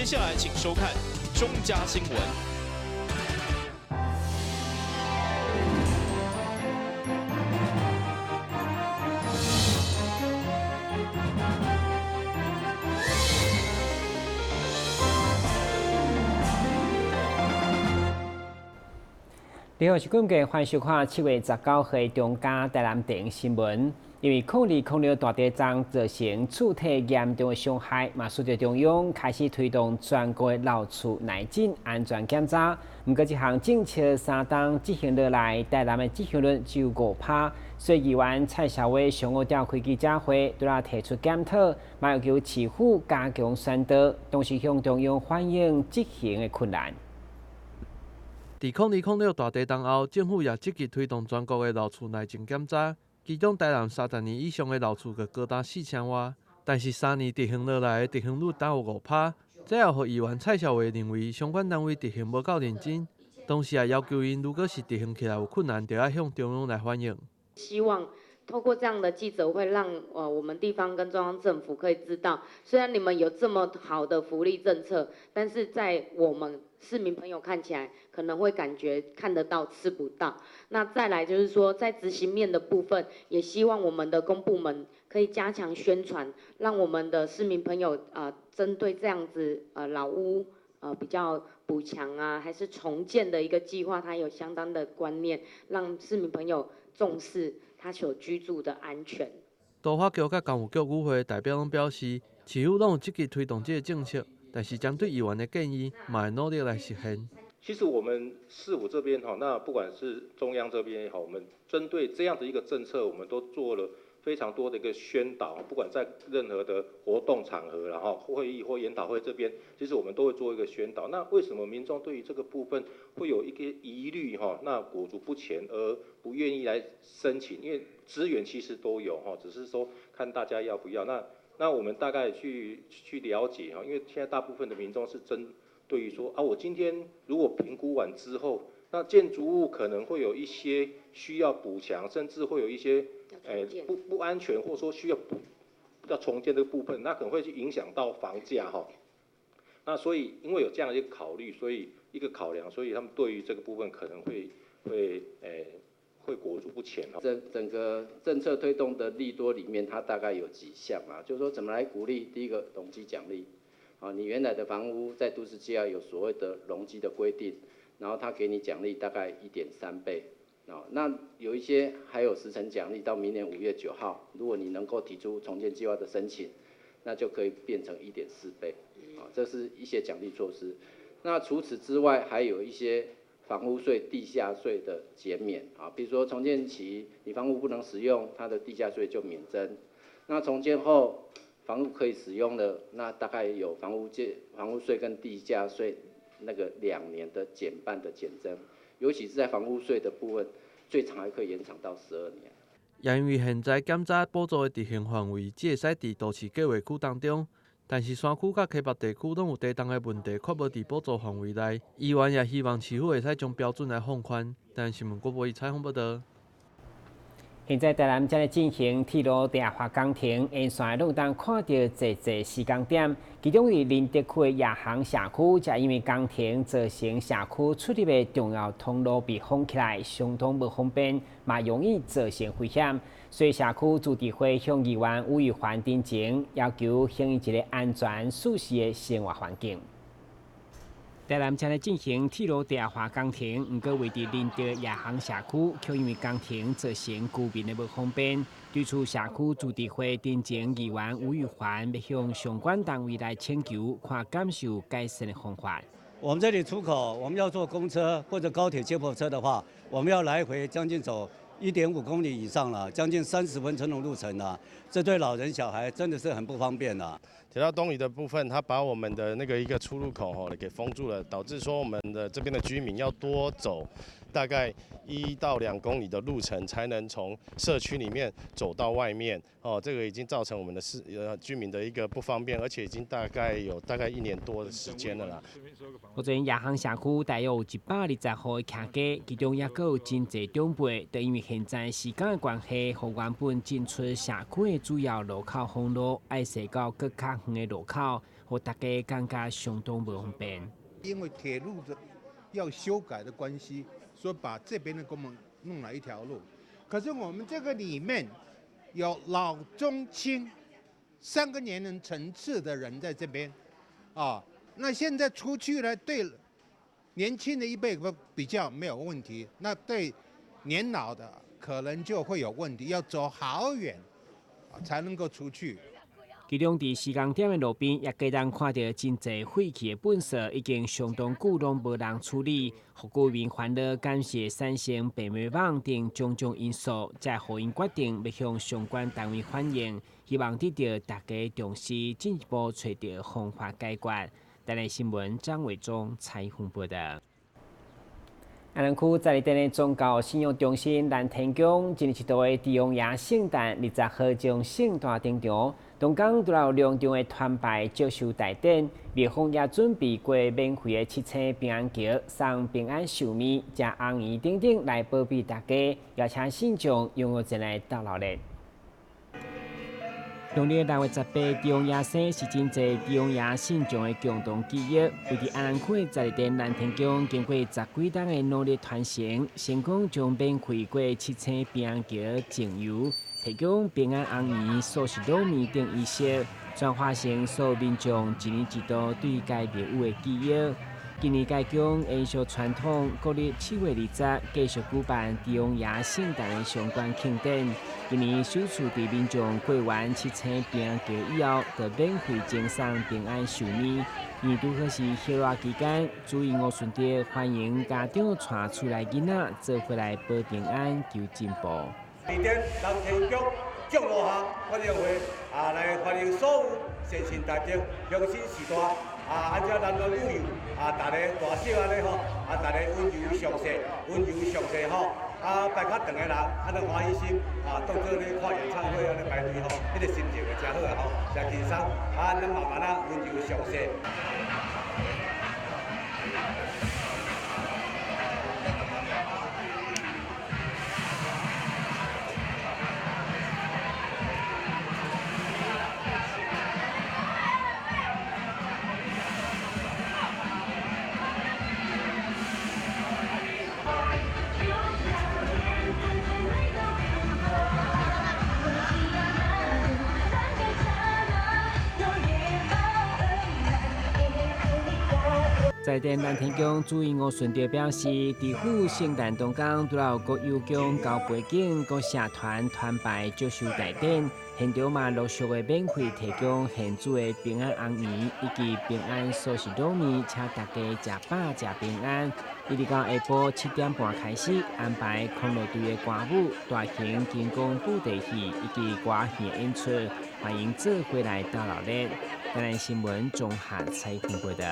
接下來請收看中嘉新聞。你好，是今日歡迎收看7月19號中嘉台南電新聞。因為2006大地震造成厝體嚴重的傷害，嘛使得中央開始推動全國的老厝耐震安全檢查。毋過，這項政策三冬執行落來，台南的執行率只有5%。所以議員蔡蕭偉上午召開記者會，對他提出檢討，嘛要求市府加強宣導，同時向中央反映執行的困難。佇2006大地震後，政府也積極推動全國的老厝耐震檢查，其中台南30年以上的老厝就高達4000外，但是3年執行落來的執行率焦有5%，這也予議員蔡蕭偉認為相關單位執行無夠認真，同時也要求𪜶如果是執行起來有困難，就愛向中央來反映。希望透過這樣的記者會，讓我們地方跟中央政府可以知道，雖然你們有這麼好的福利政策，但是在我們市民朋友看起來可能會感覺看得到吃不到。那再來就是說，在執行面的部分，也希望我們的公部門可以加強宣傳，讓我們的市民朋友針對這樣子老屋比較補強啊，還是重建的一個計劃，它有相當的觀念，讓市民朋友重視他所居住的安全。都發局佮工務局與會代表攏表示，市府攏有積極推動這个政策，但是針對議員的建議，嘛會努力來實現。其實我們市府這邊哈，那不管是中央這邊也好，我們針對這樣的一個政策，我們都做了非常多的一個宣導，不管在任何的活動場合，然後會議或研討會這邊，其實我們都會做一個宣導。那為什麼民眾對於這個部分會有一個疑慮哈？那裹足不前而不願意來申請，因為資源其實都有哈，只是說看大家要不要。那我們大概去了解哈，因為現在大部分的民眾是針對於說啊，我今天如果評估完之後，那建築物可能會有一些需要補強，甚至會有一些不安全，或者說需要要重建這個部分，那可能會去影響到房價哈。那所以因為有這樣一個考慮，所以一個考量，所以他們對於這個部分可能會裹足不前。整個政策推動的利多裡面，它大概有幾項啊，就是說怎麼來鼓勵，第一個容積獎勵，啊，你原來的房屋在都市計劃有所謂的容積的規定，然後他給你獎勵大概1.3倍，啊，那有一些還有時程獎勵，到明年5月9號，如果你能夠提出重建計劃的申請，那就可以變成1.4倍，啊，這是一些獎勵措施。那除此之外，還有一些房屋稅、地價稅的減免啊，比如說重建期你房屋不能使用，它的地價稅就免徵。那重建後房屋可以使用的，那大概有房屋稅跟地價稅那個2年的減半的減徵，尤其是在房屋稅的部分，最長還可以延長到12年。也因為現在檢查補助的執行範圍只會使佇都市計劃區當中，但是山區佮溪北地區攏有地動的問題，較無佇補助範圍內。議員也希望市府會使將標準來放寬。但新聞國播伊採訪報導。現在台南正咧進行鐵路地下化工程，沿線攏當看到濟濟施工點。其中佇仁德區的夜航社區，就因為工程造成社區出入的重要通路被封起來，相當無方便，嘛容易造成危險。所以社區自治會向議員吳宇環陳情，要求興一個安全舒適的生活環境。台南正咧進行鐵路地下化工程，毋過位佇仁德夜航社區，卻因為工程造成居民的無方便。對此，社區自治會陳情議員吳玉環欲向相關單位來請求，看敢是有改善的方法。我們這裡出口，我們要坐公車或者高鐵接駁車的話，我們要來回將近走1.5公里以上了，將近30分鐘的路程了，這對老人小孩真的是很不方便的。鐵道東移的部分，它把我們的那個一個出入口吼給封住了，導致說我們的這邊的居民要多走大概1到2公里的路程，才能從社區裡面走到外面。哦，這個已經造成我們的居民的一個不方便，而且已經大概有大概1年多的時間了啦。目前夜航社區大約有120戶的徛家，其中也閣有真濟長輩，都因為現在時間的關係，予原本進出社區的主要路口封路，愛踅到閣較遠的路口，予大家感覺相當無方便。因為鐵路的要修改的關係，所以把這邊的給我們弄了一條路。可是我們這個裡面有老中青三個年齡層次的人在這邊，啊，那現在出去呢，對年輕的一輩比較沒有問題，那對年老的可能就會有問題，要走好遠才能夠出去。其中，佇施工點的路邊，也會當看著真濟廢棄的糞埽，已經相當久攏無人處理，予居民煩惱，感謝產生病媒蚊等種種因素，才予𪜶決定欲向相關單位反映，希望得著大家重視，進一步揣著方法解決。台南新聞張偉忠採訪報導。安南區十二殿的宗教信仰中心南天宮，一年一度的帝王爺聖誕20號將盛大登場。當天除了有兩場的團拜祝壽大典，廟方也準備過免費的七星平安橋，送平安壽麵、食紅圓等等來保庇大家，邀請信眾踴躍前來鬥鬧熱。農曆6月18，帝王爺生是真濟帝王爺信眾的共同記憶。位佇安南區的十二殿南天宮，經過十幾冬的努力傳承，成功將免費過七星平安橋淨油，提供平安紅圓、素食滷麵等儀式，轉化成所有民眾一年一度對該廟宇的記憶。今年該宮延續傳統，國曆7月20繼續舉辦帝王爺聖誕的相關慶典。今年首次佇民眾過完七星平安橋以後，就免費贈送平安壽麵。因拄好是歇熱期間，主任吳順德歡迎家長帶厝內囡仔做伙來保平安、求進步。二殿南天宮降落下歡迎會啊，來歡迎所有善信大眾、鄉親序大啊，按照咱的旅遊啊，大家大小按呢吼，啊，大家溫柔相濟，溫柔相濟吼，啊，排較長的人，按呢歡喜心啊，當做咧看演唱會按呢排隊吼，彼個心情會誠好啊吼，誠輕鬆，啊，咱慢慢仔溫柔相濟。在殿南天宮主任吳順德表示，佇府聖誕當天，除了國有宮交背景、國社團團拜祝壽大典，現場嘛陸續的免費提供現煮的平安紅圓以及平安素食滷麵，請大家食飽食平安。一直到下晡7點半開始，安排康樂隊的歌舞、大型金光布袋戲以及歌戲演出，歡迎做伙來鬥鬧熱。台南新聞綜合採訪報導。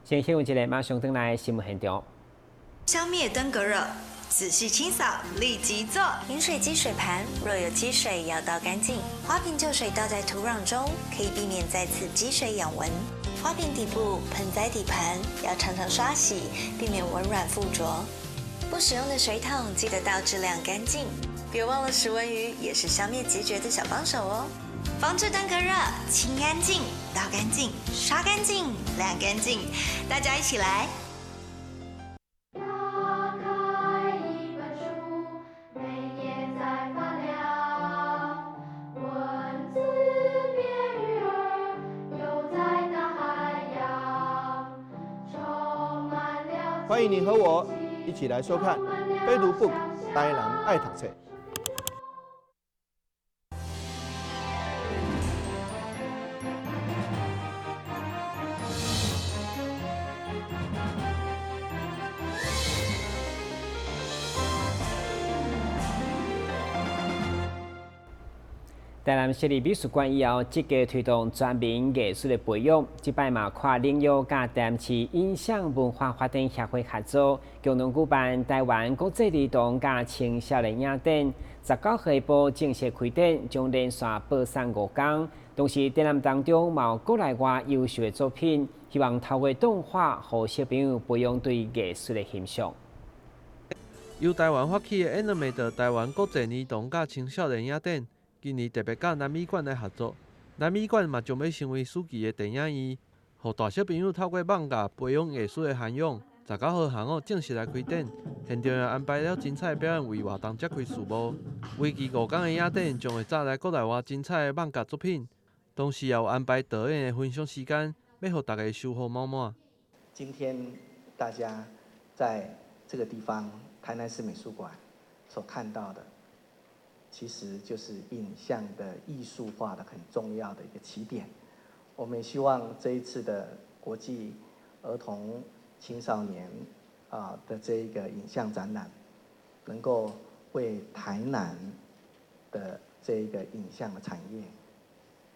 先新聞一下，馬上轉來新聞現場。消滅登革熱，仔細清掃，立即做。飲水機水盤若有積水，要倒乾淨。花瓶舊水倒在土壤中，可以避免再次積水養蚊。花瓶底部、盆栽底盤要常常刷洗，避免蚊卵附着。不使用的水桶記得倒置晾乾淨。別忘了食蚊魚也是消滅孑孓的小幫手哦。防治登革熱，清乾淨，倒乾淨，刷乾淨，晾乾淨，大家一起來。打開一本書，每頁在發亮，文字變魚兒，游在大海洋，充滿了。歡迎你和我一起來收看《非讀 book 台南愛讀冊》。台南市立美術館以後，積極推動全民藝術的培養。這擺嘛跨領域佮台南市影像文化發展協會合作，共同舉辦台灣國際兒童佮青少年影展。19號下晡正式開展，將連續播送5天。同時，展覽當中嘛有國內外優秀的作品，希望透過動畫，予小朋友培養對藝術的欣賞。由台灣發起的 Animate 台灣國際兒童佮青少年影展，今年特別佮南美館來合作，南美館嘛將欲成為暑期的電影院，予大小朋友透過艋舺培養藝術的涵養。19號下午正式來開展，現場也安排了精彩表演為活動揭開序幕。為期5天的影展將會載來國內外精彩的艋舺作品，同時也有安排導演的分享時間，欲予大家收穫滿滿。今天大家在這個地方台南市美術館所看到的，其實就是影像的藝術化的很重要的一個起點。我們也希望這一次的國際兒童青少年的這一個影像展覽，能夠為台南的這一個影像的產業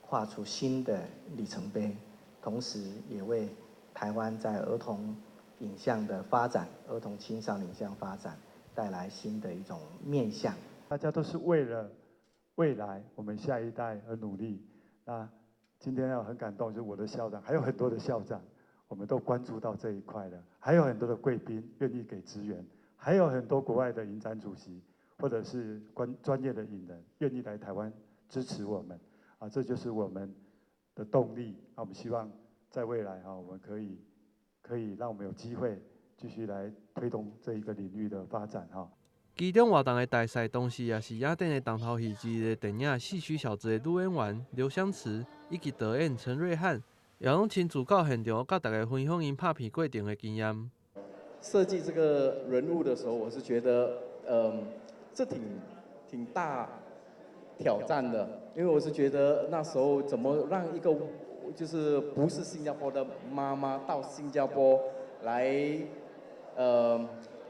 跨出新的里程碑，同時也為台灣在兒童影像的發展、兒童青少年影像發展帶來新的一種面向。大家都是為了未來我們下一代而努力。那今天要很感動，就是我的校長，還有很多的校長，我們都關注到這一塊了。還有很多的貴賓願意給資源，還有很多國外的影展主席或者是專業的影人願意來台灣支持我們。啊，這就是我們的動力。那我們希望在未來啊，我們可以讓我們有機會繼續來推動這一個領域的發展哈。其中活動的大賽，同時也是影展的重頭戲之一的電影《戲曲小子》的女演員劉湘慈以及導演陳瑞漢，也攏親自到現場，佮大家分享𪜶拍片過程的經驗。設計這個人物的時候，我是覺得，這挺大挑戰的，因為我是覺得那時候怎麼讓一個就是不是新加坡的媽媽到新加坡來，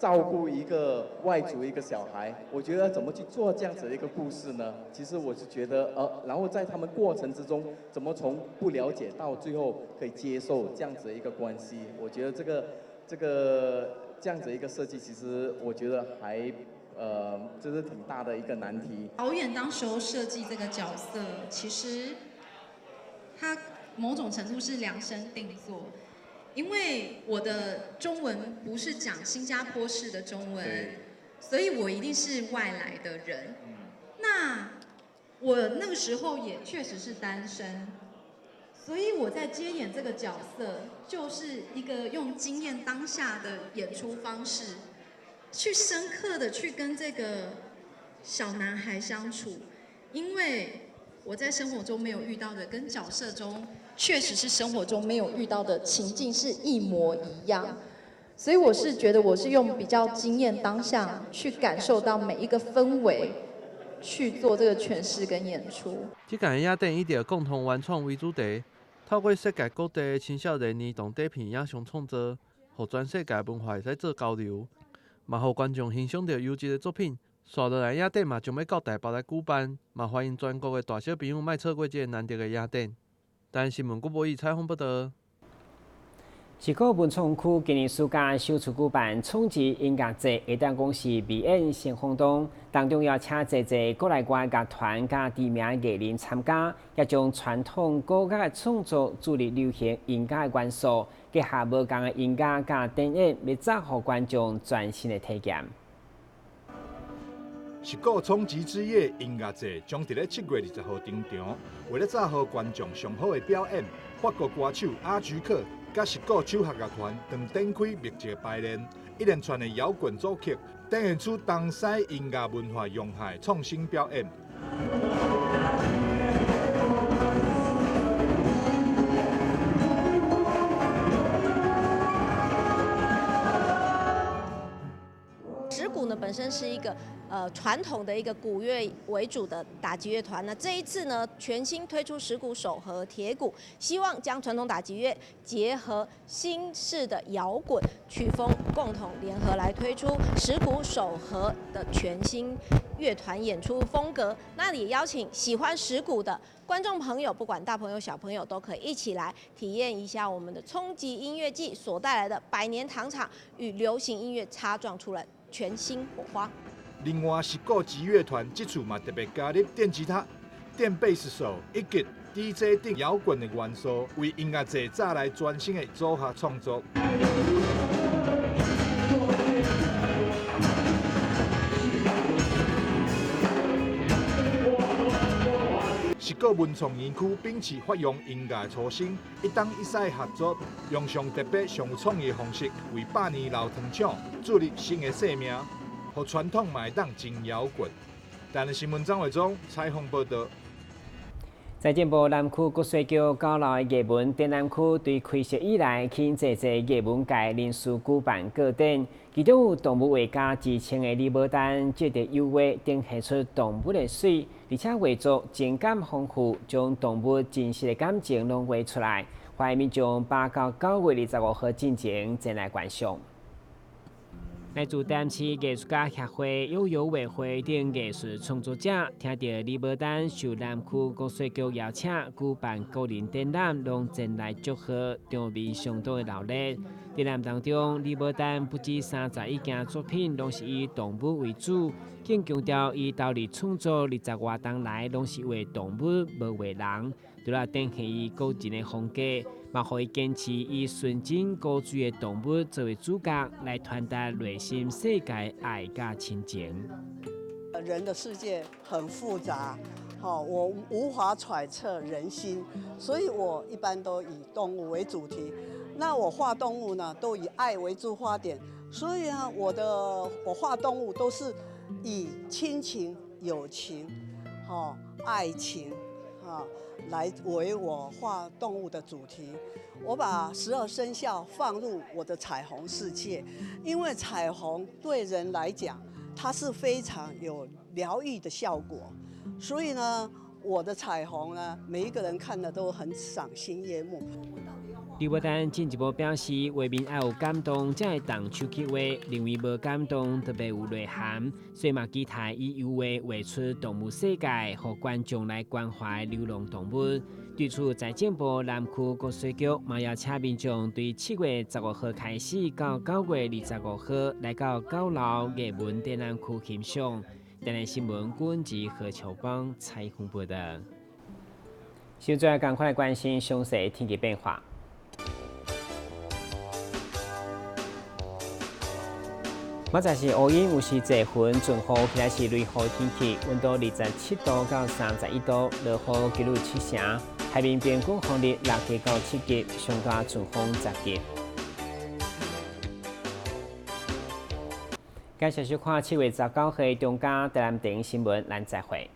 照顧一個外族一個小孩，我覺得怎麼去做這樣子的一個故事呢？其實我是覺得，然後在他們過程之中，怎麼從不了解到最後可以接受這樣子的一個關係，我覺得這個這樣子一個設計，其實我覺得還，這是挺大的一個難題。導演當時候設計這個角色，其實他某種程度是量身定做。因為我的中文不是講新加坡式的中文，所以我一定是外來的人。那我那個時候也確實是單身，所以我在接演這個角色，就是一個用經驗當下的演出方式，去深刻的去跟這個小男孩相處，因為我在生活中沒有遇到的，跟角色中確實是生活中沒有遇到的情境是一模一樣，所以我是覺得我是用比較經驗當下去感受到每一個氛圍，去做這個詮釋跟演出。這屆影展以著共同原創為主題，透過世界各地的青少年兒童短片影像創作，予全世界文化會使做交流，嘛予觀眾欣賞著優質的作品。紲落來影展嘛將欲到台北來舉辦，嘛歡迎全國的大小朋友莫錯過這個難得的影展。台南新聞郭博義採訪報導。四股文創區今年暑假首次舉辦衝擊音樂節，會當講是美演新轟動。當中邀請濟濟國內外樂團佮知名藝人參加，也將傳統古樂的創作注入流行音樂的元素，結合無仝的音樂佮展演，欲載予觀眾全新的體驗。十股衝擊之夜音樂節將佇咧7月20號登場，為了載予觀眾上好的表演，法國歌手阿菊克佮十股手學樂團正展開密集排練，一連串的搖滾組曲，展現出東西音樂文化融合的創新表演。石鼓呢本身是一個傳統的一個鼓樂為主的打擊樂團。那這一次呢，全新推出石鼓手和鐵鼓，希望將傳統打擊樂結合新式的搖滾曲風，共同聯合來推出石鼓手和的全新樂團演出風格。那也邀請喜歡石鼓的觀眾朋友，不管大朋友小朋友，都可以一起來體驗一下我們的衝擊音樂季所帶來的百年糖廠與流行音樂擦撞出來全新火花。另外，十股擊樂團這次嘛特別加入電吉他、電貝斯手以及 DJ 等搖滾的元素，為音樂節帶來全新的組合創作。十鼓文創園區秉持發揚音樂的初心，一東一西合作，用上特別、上有創意的方式，為百年老糖廠注入新的生命，予傳統嘛會當真搖滾。台南新聞張偉忠採訪報導。財政部南區國稅局九樓的藝文展覽區，對開設以來，吸引濟濟藝文界人士舉辦個展，其中有動物畫家之稱的李寶丹，藉著油畫展現出動物的媠，而且畫作情感豐富，將動物真實的感情攏畫出來。歡迎民眾8到9月25號進前前來觀賞。來自台南市藝術家協會、友友畫會等藝術創作者，聽著李寶丹受南區國稅局邀請舉辦個人展覽，攏前來祝賀，場面相當的熱鬧。展覽當中，李寶丹不止31件作品，攏是以動物為主，更強調伊投入創作20外冬來，攏是畫動物，無畫人，除了展現伊個人的風格。嘛，予伊堅持以純真高貴的動物作為主角，來傳達內心世界愛佮親情。人的世界很複雜，我無法揣測人心，所以我一般都以動物為主題。那我畫動物呢，都以愛為出發點，所以呢，我畫動物都是以親情、友情、愛情，來為我畫動物的主題。我把12生肖放入我的彩虹世界，因為彩虹對人來講，它是非常有療癒的效果。所以呢，我的彩虹呢，每一個人看了都很賞心悅目。李寶丹進一步表示，畫面愛有感動，才會動手去畫；認為無感動，就袂有內涵。所以嘛，期待以油畫畫出動物世界，予觀眾來關懷流浪動物。對此，財政部南區國稅局嘛邀請民眾對7月15號開始到9月25號來到九樓藝文展覽區欣賞。台南新聞郭文何秋邦採訪報道。現在趕快來關心詳細天氣變化。明仔載是烏雲，有時濟雲，陣雨，起來是雷雨天氣，溫度27度到31度，落雨幾率7成，海面平均風力6級到7級，上大陣風10級。感謝收看7月19號中嘉台南電視新聞，咱再會。